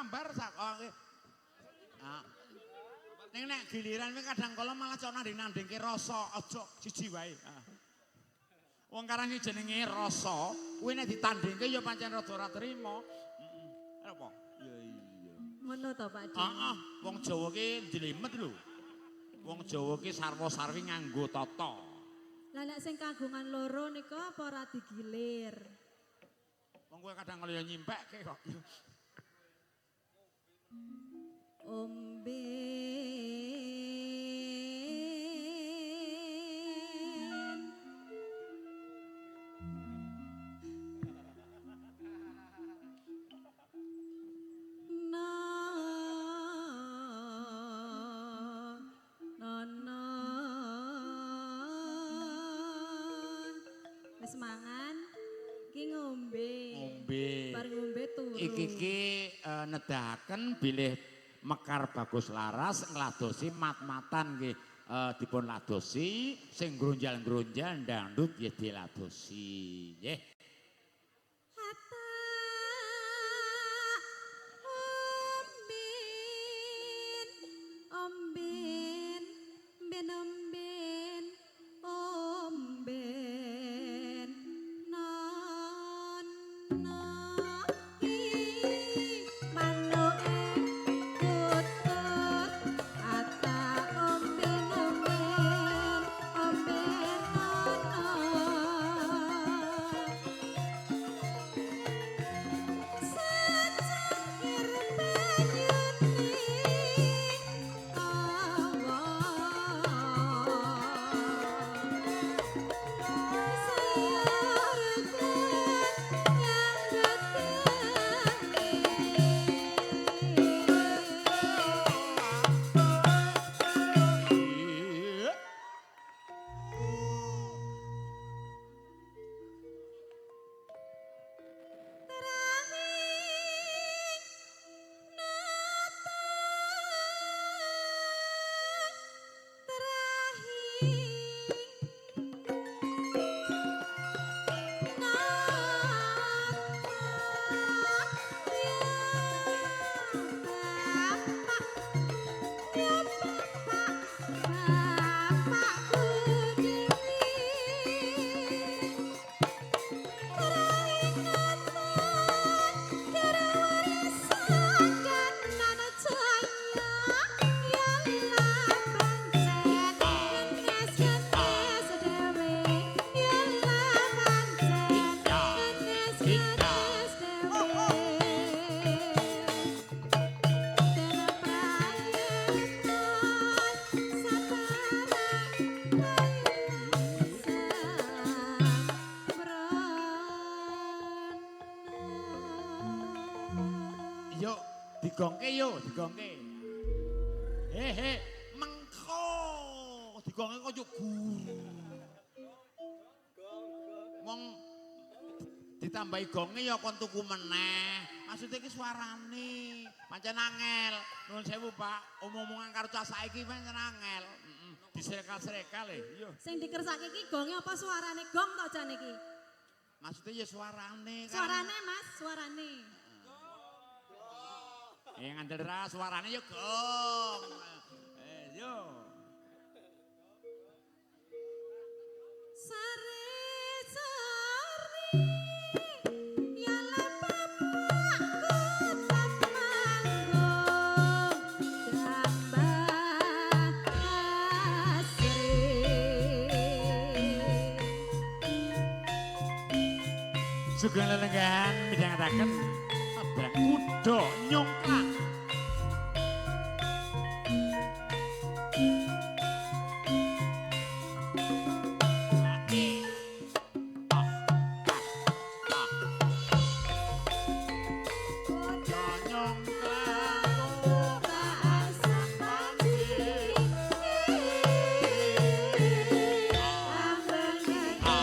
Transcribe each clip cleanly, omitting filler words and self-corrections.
Gambar sak. Ah. Ning nek giliran kuwi kadang kala malah cok nanding-nandingke rasa, aja siji wae. Wong karang iki jenenge rasa, kuwi nek ditandingke ya pancen rada ora trima. Heeh. Apa? Ya iya. Ngono to, Pak Di. Heeh, wong Jawa ki njlimet lho. Wong Jawa ki sarwa-sarwi nganggo tata. Lah nek sing kagungan loro nika apa ora digilir? Wong kowe kadang kala ya nyimpekke kok. Omben na na na wis mangan ki ngombe. Ngombe. Bar ngombe turu. Iki ki nedahaken bilih Mekar Bagus Laras ngladosi mat-matan nggih dipun ladosi sing grunjal-grunjal dangdut nggih diladosi nggih. Omben omben ben omben omben non no i manuke tutut ata omben omben omben nono secangkir banyune tawa sayurku nyambut gawe. Terakhir nata terakhir nata ya bapak ya bapak bapakku dewi. Yuk digongke yuk digongke. Hehe mengko digongke kok yo guru. Wong ditambahi gonge ya kon tuku meneh. Maksudnya iki suarane pancen angel. Nuwun sewu Pak, omong-omongan karo cah saiki pancen angel. Heeh, diserekal-serekal e. Iya. Sing dikersake iki gonge apa suarane gong to jane iki? Maksudnya ya suarane kan. Suarane Mas, suarane. Ngandel ra suarane ya gong. Yo. Sare sare ya la bapakku temanggung tambah asri. Sugeng lelenggahan midhangetaken abang kuda nyongklak. Kuda asam panci ambenge moko.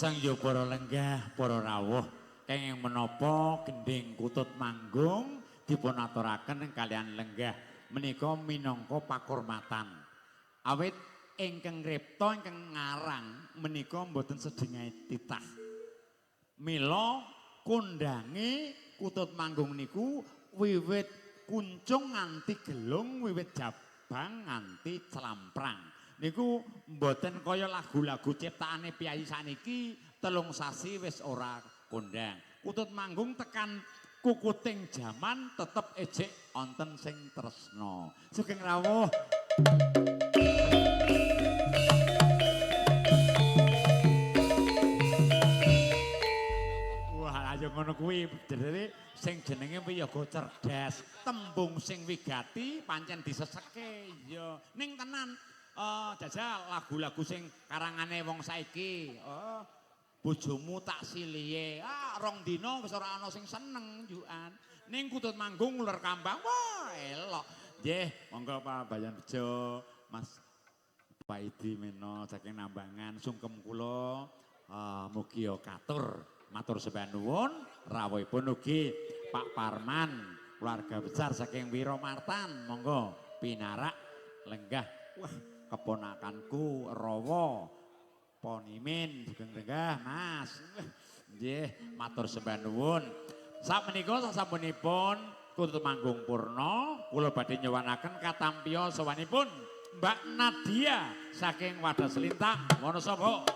Sang yo para lenggah, para rawuh, kenging menapa gendhing kutut manggung dipun aturaken kalian lenggah menika minangka pakurmatan. Awit ingkang ngripta ingkang ngarang menika mboten sedingahe titah. Mila kondange kutut manggung niku wiwit kuncung nganti gelung, wiwit jabang nganti clamprang. Niku mboten kaya lagu-lagu ciptaane piyayi saniki 3 sasi wis ora kondang. Kutut manggung tekan kukuting jaman tetep ejek onten sing tresna. Sugeng rawuh. Wah, ayo ngono kuwi jenenge sing jenenge wiyaga cerdas, tembung sing wigati pancen diseseke. Iya, ning tenan jajal lagu-lagu sing karangane wong saiki. Oh, bojomu tak silihe. Ah, 2 dina wis ora ana sing seneng njukan. Ning kutut manggung uler kambang. Wah, elok. Nggih, monggo Pak Bayan Bejo, Mas Paidi Meno saking Nambangan sungkem kula mugi katur matur sembah nuwun rawuhipun ugi Pak Parman keluarga besar saking Wiromartan monggo pinarak lenggah. Wah, keponakanku Rawa Ponimin sugeng lenggah Mas. Nggih, matur sembah nuwun. Sakmenika sasampunipun kutut manggung purna kula badhe nyuwunaken katampiya sowanipun Mbak Nadia saking Wadas Lintang Wonosobo.